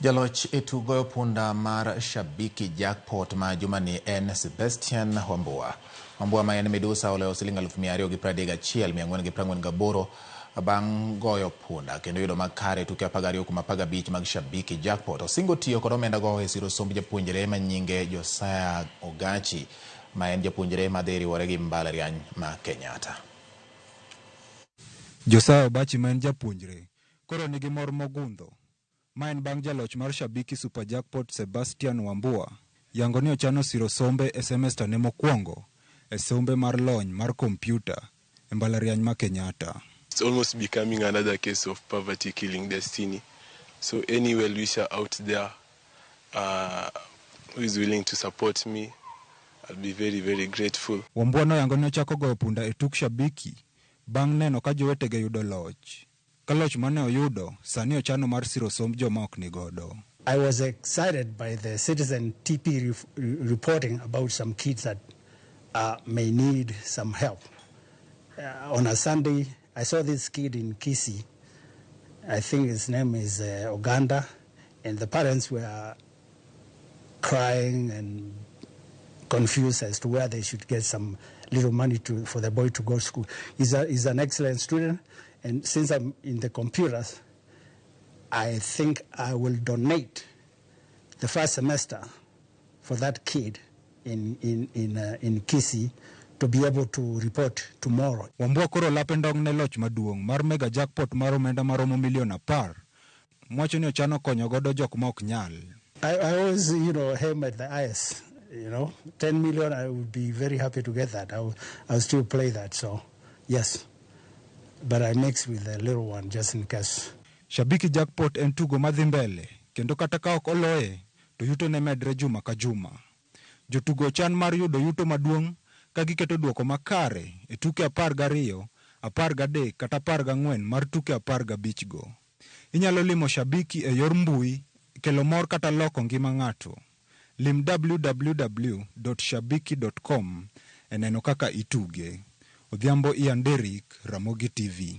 Jaloch e tuk goyo punda mar Shabiki Jackpot ma jumani en Sebastian Wambua. Wambua ma en midusa oloyo siling 231,448 bang' goyo punda kendo yudo makare tuke 12 kuom 15 mag Shabiki Jackpot. Osingo tiyo kod omenda go e siro somb japuonjre ma nyinge Josiah Ogachi ma en japuonjre madhi riwore gi mbalariany ma Kenyatta. Josiah Obachi ma en japuonjre koro nigi mor mogundho. Ma en bang' jaloch mar Shabiki Super Jackpot Sebastian Wambua yango ni ochano siro sombe e semesta ne mokwongo e sombe mar lony mar kompyuta e mbalariany ma Kenyatta. It's almost becoming another case of poverty killing destiny. So any well-wisher out there who is willing to support me, I'll be very, very grateful. Wambua noyango ni ochako goyo punda e tuk Shabiki bang' neno ka jowetege yudo loch. Ka loch mane oyudo, sani ochano mar siro somb joma ok nigodo. I was excited by the Citizen TP reporting about some kids that may need some help. On a Sunday, I saw this kid in Kisii. I think his name is Oganda, and the parents were crying and confused as to where they should get some little money for the boy to go to school. He's an excellent student, and since I'm in the computers, I think I will donate the first semester for that kid in Kisii to be able to report tomorrow. Wambua koro lape ndong' ne loch maduong' mar mega jackpot mar omenda maromo milion 10. Mwacho ni ochano konyo godo jok ma ok nyal. I always aim at the highest. 10 million, I would be very happy to get that. I'll still play that, so yes. But I mix with the little one just in case. Shabiki Jackpot en tugo madhi mbele kendo kata ka ok oloye to yuto ne medre juma ka juma. Jotugo chan mar yudo yuto maduong' ka giketo duoko makare e tuke 12, 13 kata 14 mar tuke 15 go. Inyalo limo Shabiki e yor mbui kelo mor kata loko ngima ng'ato. Lim www.shabiki.com e neno kaka ituge. Odhiambo Ian Derrick, Ramogi TV.